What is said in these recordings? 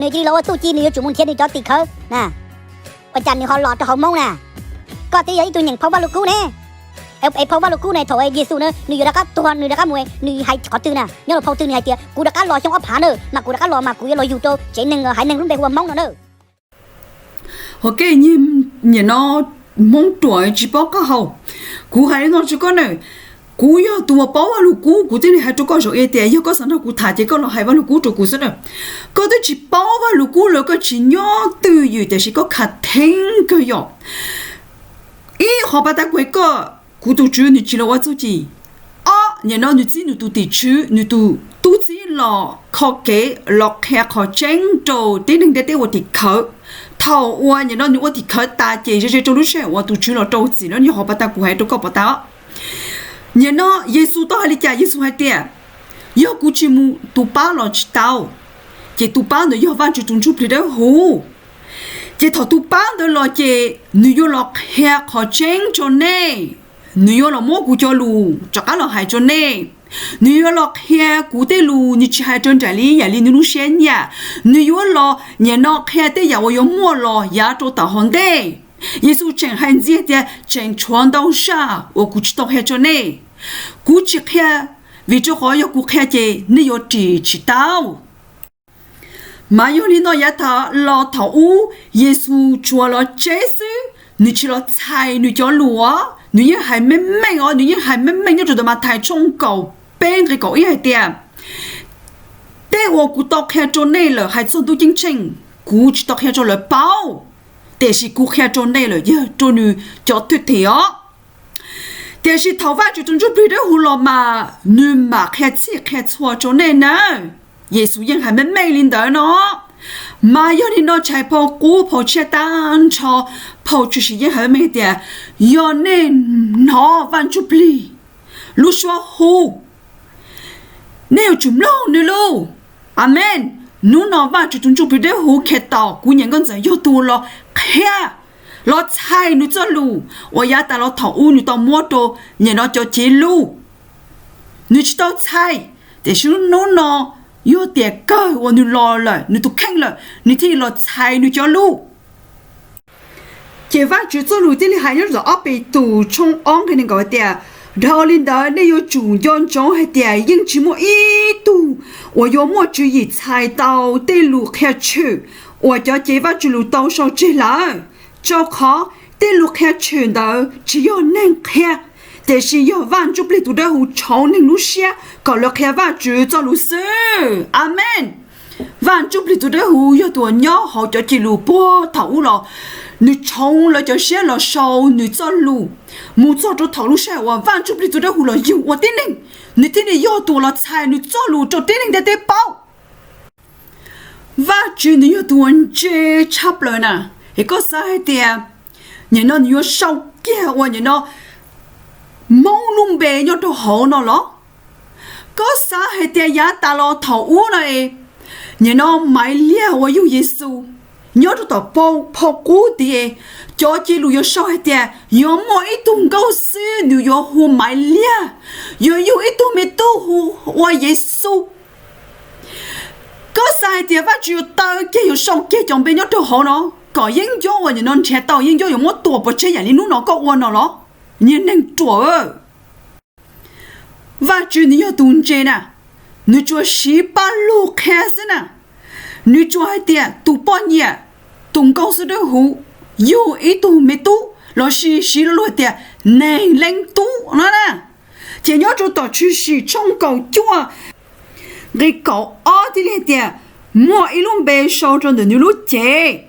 Nws cia li los ua txuj ci, nws yuav tsum mus nrhiav nws cov tim khawv na. Ua cas nws ho los rau hauv Hmoob na? Koj twb yog ib tug nyeem phau Vaj Lug Kub ne. Es phau Vaj Lug Kub ne thaum Yexus na nws yuav rov qab tuag nws rov qab mus nws hais qhov twg na? Nyob rau phau twg nws hais tias kuv rov qab los xyoo ob phav na mas kuv rov qab los mas kuv yuav los yug rau tsev neeg haiv neeg lub npe hu ua Hmoob no na. Ok, nim no Hmoob ruam tsis paub qab hau. Kuv hais li no rau koj na, kuv yog tus uas paub Vaj Lug Kub, kuv thiaj li hais rau koj zaum i tias yog koj xav nrog kuv tham ces koj los hais Vaj Lug Kub rau kuv xwb na. Koj twb tsis paub Vaj Lug Kub los koj tsis nyob twj ywm tiam sis koj khav theeb kawg yom. Ib, qhov pas tas kuv hais koj, kuv tus tswv nws tsis los ua txuj ci. Ob, nim no nws txib nws tus tim tswv, nws tus tub txib los kho kev los qhia qhov tseeb rau tib neeg ntiaj teb ua tim khawv. Thaum uas nim no nws ua tim khawv tas ces ze ze rau lub sij hawm uas tus tswv los rau txim no, yog qhov pas tas kuv hais rau koj pas tas os. Nim no Yexus tau hais li cas? Yexus hais tias, yog kuv tsis mus tus pab los tsis tau, ces tus pab ntawd yog Vajtswv tus Ntsuj Plig Dawb Huv. Ces thaum tus pab ntawd los ces nws yuav los qhia qhov tseeb rau nej, nws yuav los muab kuv cov lus rov qab los hais rau nej. Nws yuav los qhia kuv tej lus, nws tsis hais raws nraim li yam li nws lub siab nyiam. Nws yuav los nim no qhia tej yam uas yuav muaj los yav rau tom hauv ntej. Yexus tseem hais ntxiv tias tseem tshuav ntau zaj uas kuv tsis tau qhia rau nej. Kuv tsis qhia, vim rau qhov yog kuv qhia ces nej yuav ris tsis tau. Mas yog li no yav tas los thaum ub Yexus tsuas los tseb xwb, nws tsis los txhais nws cov lus os, nws yeej hais meej meej os, nws yeej hais meej meej nyob rau ntawm Mathais tshooj kaum peb nqe kaum ib hais tias, tej uas kuv tau qhia rau nej lawm hais txog ntuj ceeb tsheej, kuv tsis tau qhia rau lawv paub, tiam sis kuv qhia rau nej lawm yog rau nws cov thwj tim os. Tiam sis thaum Vajtswv tus Ntsuj Plig Dawb Huv los mas nws mam qhia txhij qhia txhua rau nej nawb. Yexus yeej hais meej meej li ntawd no. Mas yog li no tshais phau qub phau tshiab tag nrho, phau tshwm sim yeej hais meej tias, yog nej hnov Vaj Ntsuj Plig lub suab hu, nej yuav tsum mloog nws lus. Amees. Hnub no Vajtswv tus Ntsuj Plig Dawb Huv Khetos, kuv niam nkauj ntxawm yog tus los qhia, los txhais nws txoj lus uas yav tas los thaum ub nws tau muab rau nim no cov cev lus. Nws tsis tau txhais, tiam sis hnub no yog tiam kawg uas nws los lawm, nws tus kheej lawm, nws thiaj li los txhais nws cov lus. Ces Vajtswv txoj lus thiaj li hais nyob rau ob Petus tshooj ob nqe nees nkaum hais tias, dhau li ntawd nej yuav tsum nco ntsoov hais tias yeej tsis muaj ib tug uas yuav muaj tswv yim txhais tau tej lus qhia tshwm uas cov cev Vajtswv lus tau sau tseg lawm. Rau qhov tej lus qhia tshwm ntawd tsis yog neeg qhia, tiam sis yog Vaj Ntsuj Plig tus Dawb Huv tshoov neeg lub siab kom lawv qhia Vajtswv txoj lus xwb. Amees. Vaj Ntsuj Plig tus Dawb Huv yog tus uas nyob hauv cov cev lus puag thaum ub los, nws tshoov lawv cov siab los sau nws txoj lus, mus txog rau thaum lub sij hawm uas Vaj Ntsuj Plig tus Dawb Huv los yug ua tib neeg, nws thiaj li yog tus uas los txhais nws txoj lus rau tib neeg ntiaj teb paub. Vajtswv nws yog tus uas ntse tshaj plaws na. Es koj xav hais tias nim no nws yuav sau kiag uas nim no Hmoob lub npe nyob rau hauv no los? Koj xav hais tias yav tas los thaum ub no es, nim no Maiv Liag uas yug Yexus, nyob rau tom phau qub tid, cov cev lus yuav sau hais tias yuav muaj ib tug nkauj xwb nws yuav hu Maiv Liag, yuav yug ib tug me tub hu ua Yexus. Koj xav hais tias Vajtswv yuav taw kiag yuav sau kiag cov npe nyob rau hauv no kom yeeb ncuab uas nim no nrhiav tau yeeb ncuab yuav muab tua pov tseg yam li hnub no koj ua no los? Niag neeg ruam. Vajtswv nws yog tus ntse na, nws tsuas siv paj lug qhia xwb na. Nws tsuas hais tias tus poj niam, tus nkauj xwb dawb huv, yug ib tug me tub lossis siv lo lus hais tias neeg leej tub no na. Ces nyob rau tom Tshwm Sim tshooj kaum cuaj nqe kaum ob thiaj li hais tias, muaj ib lub npe sau rau ntawm nws lub cev,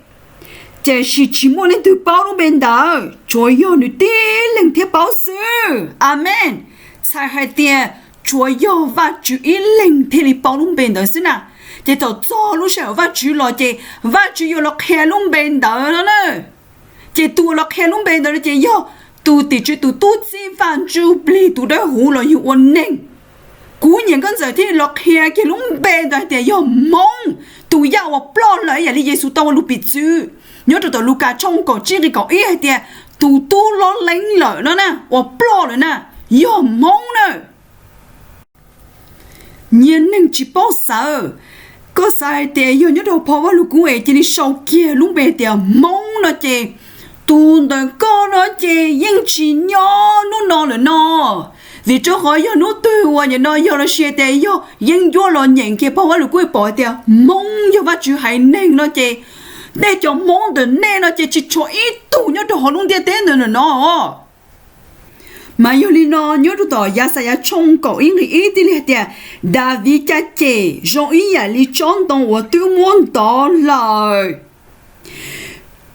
tiam sis tsis muaj leej twg paub lub npe ntawd, tsuas yog nws tib leeg thiaj paub xwb. Amees. Txhais hais tias tsuas yog Vajtswv ib leeg thiaj li paub lub npe ntawd xwb na. Ces thaum txog lub sij hawm Vajtswv los ces Vajtswv yuav los qhia lub npe ntawd no na. Ces tus uas los qhia lub npe ntawd no ces yog tus tim tswv tus tub txib Vaj Ntsuj Plig tus dawb huv los yug ua neeg. Kuv nyiam nkauj ntxawm thiaj los qhia kiag lub npe ntawd hais tias yog Hmoob, tus yaj uas ploj lawm ib yam li Yexus tau ua lus piv txwv nyob rau tom Lukas tshooj kaum tsib nqe kaum ib hais tias tus tub lob leeb lawm no na, uas ploj lawm na, yog Hmoob na. Nyias neeg tsis paub xav, Koj xav hais tias yog nyob rau phau Vaj Lug Kub es cia li sau kiag lub npe tias Hmoob no ces tus ntawm koj no ces yeej tsis nyob hnub no lawm no. Vim rau qhov yog hnub twg uas nim no yog los sis tias yog yeeb ncuab los nyeem kiag phau Vaj Lug Kub pom tias Hmoob yog Vajtswv haiv neeg no ces nej cov Hmoob ntawm nej no ces tsis tshuav ib tug nyob rau hauv lub ntiaj teb ntawm no. Mas yog li no nyob rau tom Yaxayas tshooj kaum ib nqe ib thiaj li hais tias Daviv caj ces zoo ib yam li tsob ntoo uas twb muab ntov lawm,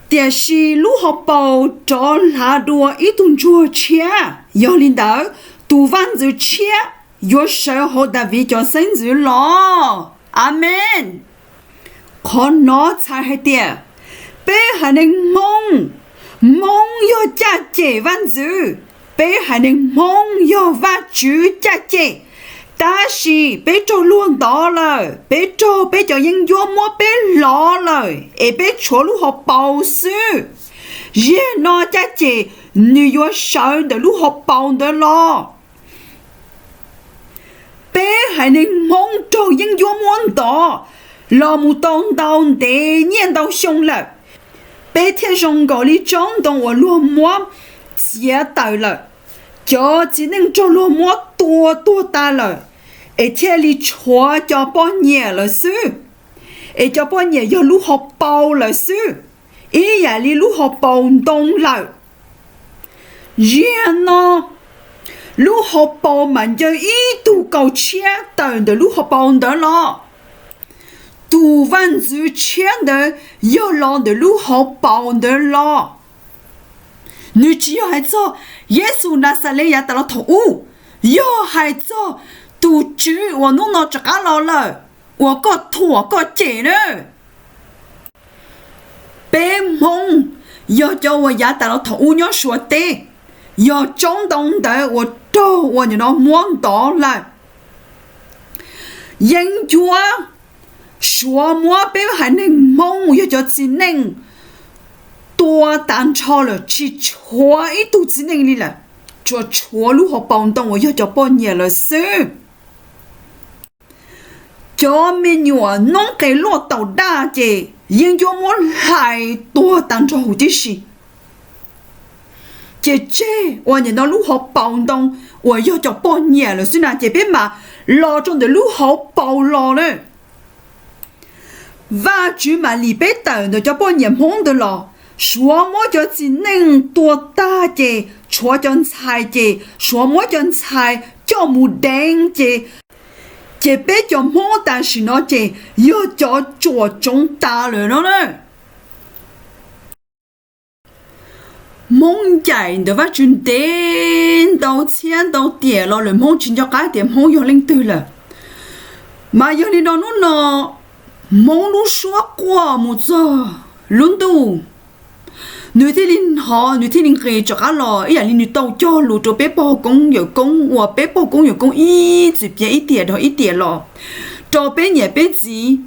tiam sis lub hauv paus rov hlav dua ib tug ntsuag tshiab. Yog li ntawd, tus vaj ntxwv tshiab yuav sawv hauv Daviv cov xeeb ntxwv los. Amees. Qhov no txhais hais tias peb haiv neeg Hmoob, Hmoob yog caj ces vaj ntxwv, peb haiv neeg Hmoob yog Vajtswv caj ces, tab sis peb raug luag ntov lawm, peb raug peb cov yeeb ncuab muab peb lov lawm es peb tshuav lub hauv paus xwb. Ziag no caj ces nws yuav sawv ntawm lub hauv paus ntawd los. Peb haiv neeg Hmoob raug yeeb ncuab muab ntov los mus tau ntau ntev nyiaj ntau xyoo lawm, peb thiaj zoo nkaus li tsob ntoo uas luag muab txiav tawm lawm, cov txiv neej raug luag muab tua tuag tas lawm, es thiaj li tshuav cov poj niam lawm xwb, es cov poj niam yog lub hauv paus lawm xwb, ib yam li lub hauv paus ntoo lawm. Ziag no, lub hauv paus mas ncaws ib tug kaus tshiab tawm ntawm lub hauv paus ntawd los. Tus vaj ntxwv tshiab ntawd yog los ntawm lub hauv paus ntawd los. Nws tsis yog hais txog Yexus Naxales yav tas los thaum ub, yog hais txog tus Tswv uas hnub no rov qab los lawm, uas koj thuam koj cem na. Peb Hmoob yog cov uas yav tas los thaum ub nyob Suav teb, yog tsob ntoo ntawd uas raug uas nim no muab ntov lawm. Yeeb ncuab, Suav muab peb haiv neeg Hmoob uas yog cov txiv neej tua tag nrho lawm, tsis tshuav ib tug txiv neej li lawm, tsuas tshuav lub hauv paus ntoo uas yog cov poj niam lawm xwb. Cov me nyuam noob qes luaj taus daj ces yeeb ncuab muab hlais tuag tag nrho huv tib si. Ces tseg uas nim no lub hauv paus ntoo uas yog cov poj niam lawm xwb na, ces peb mam los rau ntawm lub hauv paus los na. Vajtswv mam lim peb tawm ntawm cov poj niam Hmoob ntawd los. Suav muab cov txiv neej tua tag ces tshuav cov ntxhais, ces Suav muab cov ntxhais coj mus deev ces, ces peb cov Hmoob tam sim no ces yog cov tsuam tsoov tas lawm no na. Hmoob ncaim ntawm Vajtswv ntev ntau txhiab ntau tiam los lawm Hmoob tsis nco qab tias Hmoob yog leej twg lawm. Mas yog li no hnub no Hmoob lub suab quaj mus txog lub ntuj, nws thiaj li hnov, nws thiaj li nqis rov qab los ib yam li nws tau cog lus rau peb pog koob yawm koob uas peb pog koob yawm koob ib txwm piav ib tiam dhau ib tiam los rau peb niam peb txiv.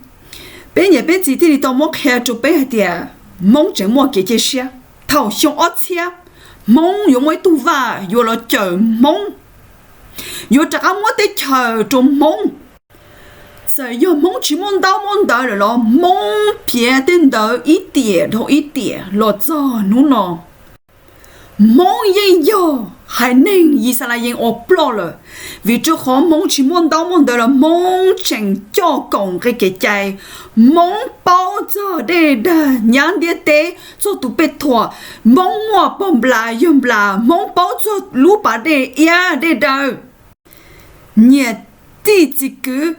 Peb niam peb txiv thiaj li tau muab qhia rau peb hais tias Hmoob tseem muaj kev cia siab. Thaum xyoo ob txhiab, Hmoob yuav muaj ib tug vaj yuav los cawm Hmoob, yuav rov qab muab teb chaws rau Hmoob. Txawm yog Hmoob tsis muaj ntaub muaj ntawv lawm los Hmoob piav tej ntawd ib tiam dhau ib tiam los txog hnub no. Hmoob yeej yog haiv neeg Yixalayees uas ploj lawm, vim rau qhov Hmoob tsis muaj ntaub muaj ntawv los Hmoob tseem coj koom nqe kev cai. Hmoob paub txog dej dag nyab ntiaj teb, txog tus pej thuam. Hmoob muaj pog nplas yawg nplas, Hmoob paub txog lub pas dej iab dej daw. Niam tij txiv kwv,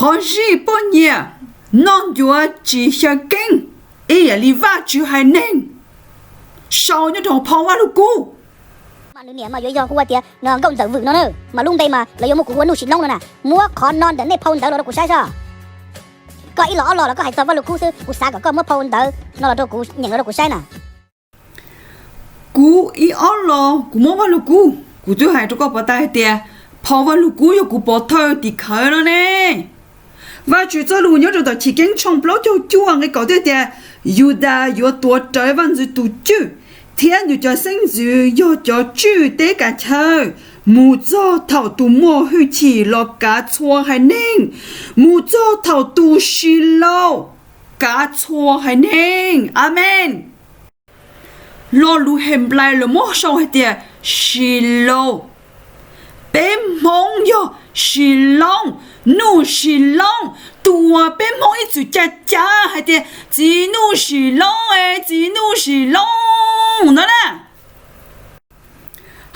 qhov zij poj niam, noj ncuav tsis xyaw keeb, ib yam li Vajtswv haiv neeg sau nyob rau phau Vaj Lug Kub. Mas nws niam mas yuav yog hu ua tias Nkauj Ntxawm Vwm no na, mas lub npe mas lawv yuav muab kuv hu ua Nuj Sim Noob no na. Muab qhov no ntawm nej phau ntawv los rau kuv saib soj. Koj ib los ob los los koj hais txog Vaj Lug Kub xwb, kuv xav kom koj muab phau ntawv no los rau kuv nyeem los rau kuv saib na. Kuv ib ob los kuv muab Vaj Lug Kub, kuv twb hais rau koj pov tas hais tias phau Vaj Lug Kub yog kuv pov thawj tim khawv no ne. Vajtswv txoj lus nyob rau tom Chiv Keeb tshooj plaub caug cuaj nqe kaum thiaj tias, Yudas yuav tuav rawv vaj ntxwv tus cwj, thiab nws cov xeeb ntxwv yog cov cwj teb kav chaw. mus txog thaum tus muaj hwj chim los kav txhua haiv neeg, mus txog thaum tus Sis Lauj kav txhua haiv neeg. Amees. Lo lus Henplais lawv muab sau hais tias Sis Lauj. Peb Hmoob yog Sis Lauj, Nuj Sis Lauj, tus uas peb Hmoob ib txwm ca cav hais tias Txiv Nuj Sis Lauj es, Txiv Nuj Sis Lauj no na.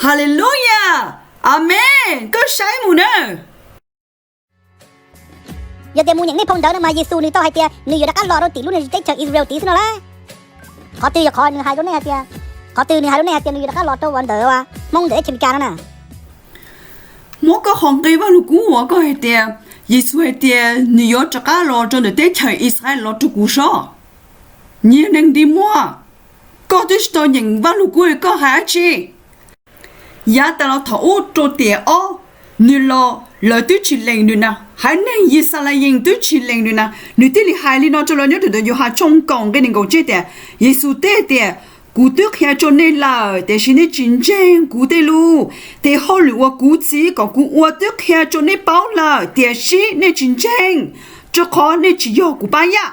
Haleluyas. Amees. Koj saib mus na. Yog tias mus nyeem nej phau ntawv no mas Yexus nws tau hais tias nws yuav rov qab los rau tim lub teb chaws Israel tid xwb no lauj. Qhov twg yog qhov nws hais rau nej hais tias, qhov twg nws hais rau nej hais tias nws yuav rov qab los rau uas ntawm Hmoob ntawm teb chaws Amelikas no na? Muab koj qhov nqe Vaj Lug Kub uas koj hais tias Yexus hais tias nws yuav rov qab los rau ntawm teb chaws Israel los rau kuv sob. Nyias neeg nti muag, koj twb tsis tau nyeem Vaj Lug Kub koj hais dab tsi? Yav tas los thaum ub rau tiam ob, nws los lawv twb tsis lees nws na, haiv neeg Yixalayees twb tsis lees nws na. Nws thiaj li hais li no rau lawv nyob rau ntawm Yauhas tshooj kaum nqe nees nkaum tsib tias, Yexus teb tias, Kuv twb qhia rau nej lawm, tiam sis nej tsis ntseeg kuv tej lus. Tes hauj lwm uas kuv Txiv kom kuv ua twb qhia rau nej paub lawm, tiam sis nej tsis ntseeg, rau qhov nej tsis yog kuv pab yaj.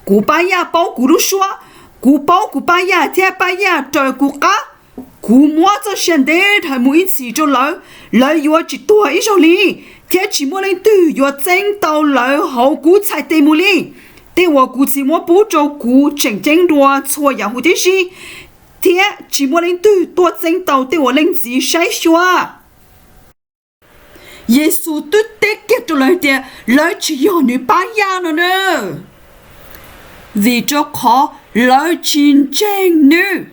Kuv pab yaj paub kuv lub suab, kuv paub kuv pab yaj thiab pab yaj raws kuv qab. Kuv muab txoj sia ntev dhawv mus ib txhis rau lawv, lawv yuav tsis tuag ib zaug li, thiab tsis muaj leej twg yuav txeeb tau lawv hauv kuv txhais tes mus li. Tej uas kuv Txiv muab pub rau kuv tseem ceeb dua txhua yam huv tib si, thiab tsis muaj leej twg tuaj txeeb tau tej uas Leej Txiv saib xyuas. Yexus twb teb kiag rau lawv hais tias lawv tsis yog nws pab yaj no na, vim rau qhov lawv tsis ntseeg nws.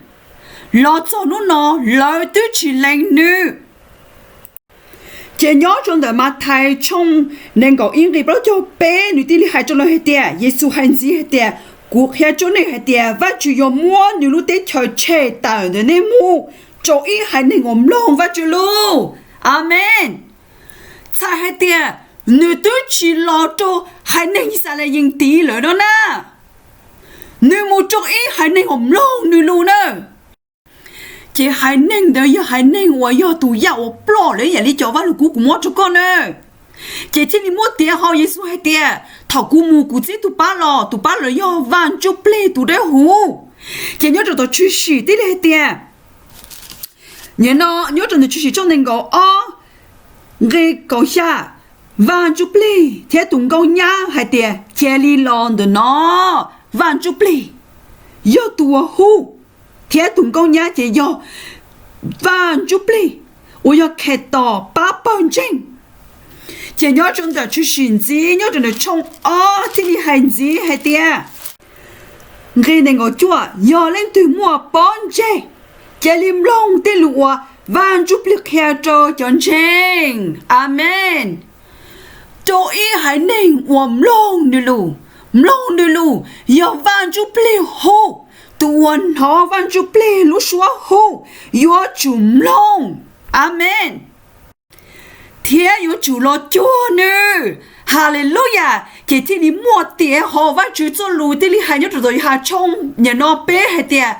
Los txog hnub no lawv twb tsis lees nws. Ces nyob rau ntawm Mathais tshooj nees nkaum ib nqe plaub caug peb nws thiaj li hais rau lawv hais tias, Yexus hais ntxiv hais tias, Kuv qhia rau nej hais tias Vajtswv yuav muab nws lub teb chaws tshem tawm ntawm nej mus rau ib haiv neeg uas mloog Vajtswv lus. Amees. Txhais hais tias nws twb tsis los rau haiv neeg Yixalayees tid lawm no na. Nws mus rau ib haiv neeg uas mloog nws lus na. Ces haiv neeg ntawd yog haiv neeg uas yog tus yaj uas ploj lawm ib yam li cov Vaj Lug Kub kuv muab rau koj na. Ces thiaj li muab tiav hlo Yexus hais tias, Thaum kuv mus kuv txib tus pab los, tus pab los yog Vaj Ntsuj Plig tus dawb huv. Ces nyob rau tom Tshwm Sim thiaj li hais tias, nim no nyob rau ntawm Tshwm Sim tshooj nees nkaum ob nqe kaum xya, Vaj Ntsuj Plig thiab tus nkauj nyab hais tias, Cia li los ntawm no. Vaj Ntsuj Plig yog tus uas hu, thiab tus nkauj nyab ces yog Vaj Ntsuj Plig uas yog Khetos pab pawg ntseeg. Ces nyob rau ntawm Tshwm Sim ntxiv nyob rau ntawm tshooj ob thiaj li hais ntxiv hais tias, nqe nees nkaum cuaj, Yog leej twg muaj pob ntseg, cia li mloog tej lus uas Vaj Ntsuj Plig qhia rau cov ntseeg. Amees. Rau ib haiv neeg uas mloog nws lus, mloog nws lus yog Vaj Ntsuj Plig hu, tus uas hnov Vaj Ntsuj Plig lub suab hu yuav tsum mloog. Amees. Thiab yuav tsum los cuag nws. Haleluyas. Ces thiaj li muaj tiav hlo Vajtswv txoj lus thiaj li hais nyob rau tom Yauhas tshooj nim no peb hais tias,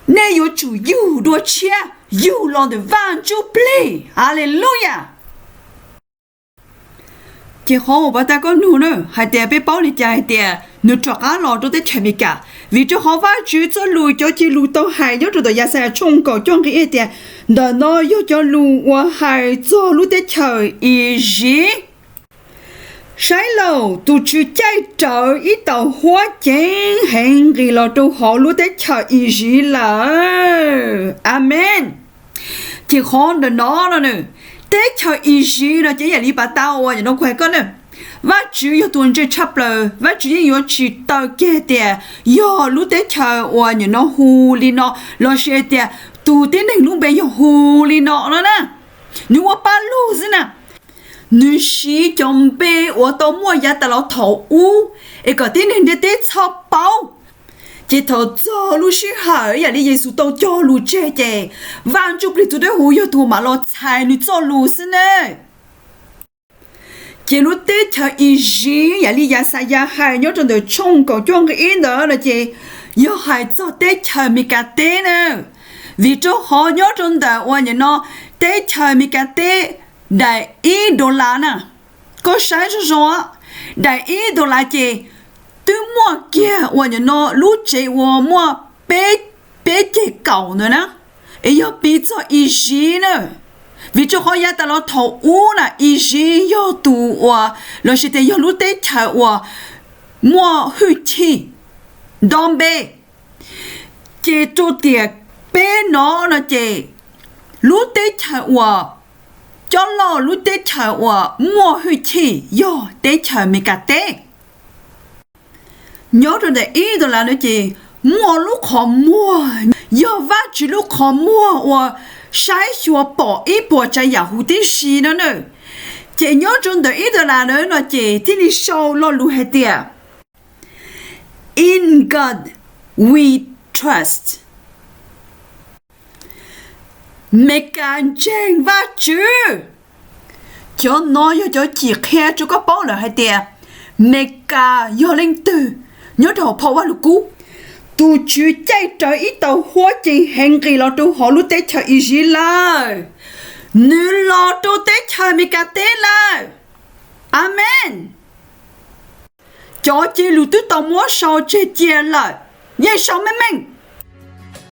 Nej yuav tsum yug dua tshiab, yug los ntawm Vaj Ntsuj Plig. Haleluyas. Ces qhov uas pov tag koj nug na hais tias peb paub li cas hais tias nws rov qab los rau teb chaws Amelikas, vim rau qhov Vajtswv txoj lus cov cev lus tau hais nyob rau tom Yaxayas tshooj kaum cuaj nqe ib tias, Ntawm no yog cov lus uas hais txog lub teb chaws Iziv. Saib lauj, tus Tswv caij rawv ib tauv huab ceev heev nqis los rau hauv lub teb chaws Iziv lawm. Amees. Ces qhov ntawm no no, teb chaws Iziv no ces yam li pas tau uas nim no kuv hais koj na, Vajtswv yog tus ntse tshaj plaws, Vajtswv yeej yuav tsis taw kiag tias yog lub teb chaws uas nim no hu li no, lossis tias tus tib neeg lub npe yog hu li no no na. Nws ua paj lug xwb na. Nws siv cov npe uas tau muaj yav tas los thaum ub es kom tib neeg ntiaj teb txhob paub. Ces thaum txog lub sij hawm yam li Yexus tau cog lus tseg ces Vaj Ntsuj Plig tus dawb huv yog tus mam los txhais nws txoj lus xwb ne. Ces lub teb chaws Iziv yam li Yaxayas hais nyob rau ntawm tshooj kaum cuaj nqe ib ntawd no ces yog hais txog teb chaws Amelikas teb na. Vim rau qhov nyob rau ntawm uas nim no teb chaws Amelikas teb daim ib dollar na. Koj saib zoo zoo, daim ib dollar ces twb muaj kiag uas nim no lub tsev uas muaj peb, peb ceg kaum ntawd na, es yog piv txog Iziv na. Vim rau qhov yav tas los thaum ub na Iziv yog tus uas, los sis tias yog lub teb chaws uas muaj hwj chim nto npe. Ces rau tiam peb no no ces lub teb chaws uas, cov loj lub teb chaws uas muaj hwj chim yog teb chaws Amelikas teb. Nyob rau ntawm ib dollar no ces muaj lub qhov muag, yog Vajtswv lub qhov muag uas saib xyuas pom ib puas tsav yam huv tib si no na. Ces nyob rau ntawm ib dollar no no ces thiaj li sau lo lus hais tias In God we trust. Amelikas ntseeg Vajtswv. Cov no yog cov cim qhia rau koj paub lawm hais tias Amelikas yog leej twg nyob rau hauv phau Vajluskub. Tus Tswv caij rawv ib tau huab cee heev nqis los rau hauv lub teb chaws Iziv lawm. Nws los rau teb chaws Amelikas teb lawm. Amees. Cov cev lus twb tau muab sau tseg cia lawm, yeej sau meej meej.